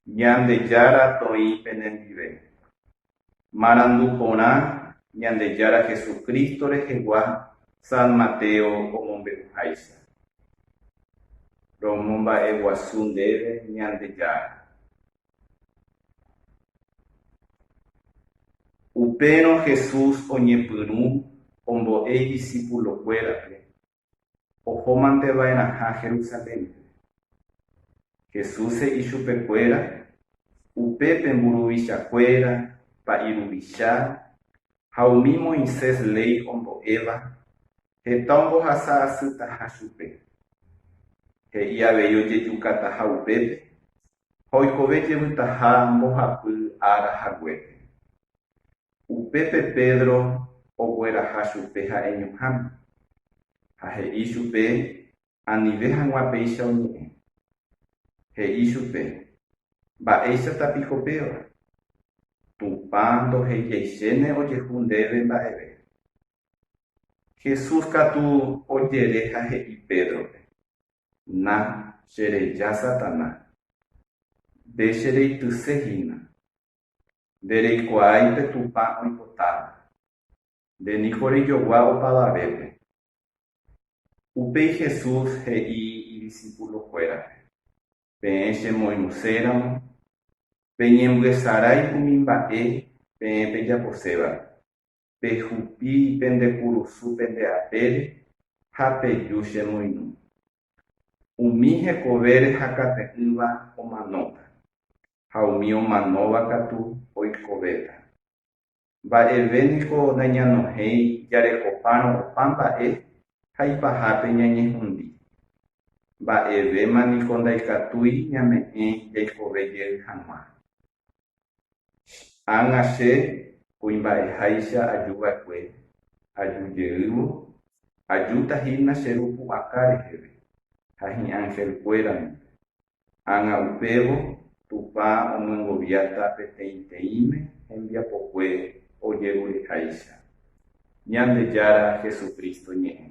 Ñandejára toĩ penendive. Marandu porã Ñandejára Jesucristo rehegua San Mateo omombe'uháicha. Romomba'eguasu ndéve Ñandejára. Upérõ Jesús oñepyrũ ombo'e idisípulokuérape ohómanteva'erãha Jerusalénpe. Jesús he'i chupekuéra, Upépe mburuvichakuéra, pa'i ruvicha ha umi Moisés léi ombo'éva, heta ombohasa asytaha chupe. He'i avei ojejukataha upépe ha oikove jevytaha mbohapy ára haguépe. Upépe Pedro ogueraha chupe ha'eñoháme, ha he'i chupe anive hag̃ua péicha oñe'ẽ. He'i chupe, Mba'éichata piko péva? Tupã ndohejaichéne ojehu ndéve mba'eve. Jesús katu ojere ha he'i Pédrope, Na, chereja Satana. Nde chereityse hína. Ndereikuaái pe Tupã oipotáva. Nde niko rejogua opavavépe. Upéi Jesús he'i idisipulokuérape, Peẽ chemoirũséramo, peñembyesarái umi mba'e peẽ pejaposévape. Pehupi pende kurusu pende apére ha peju chemoirũ. Umi hekovére hakate'ỹva omanóta, ha umi omanóva katu oikovéta. Mba'eve niko nañanohẽi jarekopárõ opa mba'e ha ipahápe ñañehundi. Mba'evéma niko ndaikatúi ñame'ẽ jaikove jey hag̃ua. Ág̃a che kuimba'eháicha ajuva'ekue aju jeývo, ajúta hína che Ru pu'aka reheve ha hi'angelkuéra ndive. Ág̃a upévo Tupã omyengoviáta peteĩteĩme hembiapokue ojerureháicha. Ñandejára Jesucristo ñe'ẽ.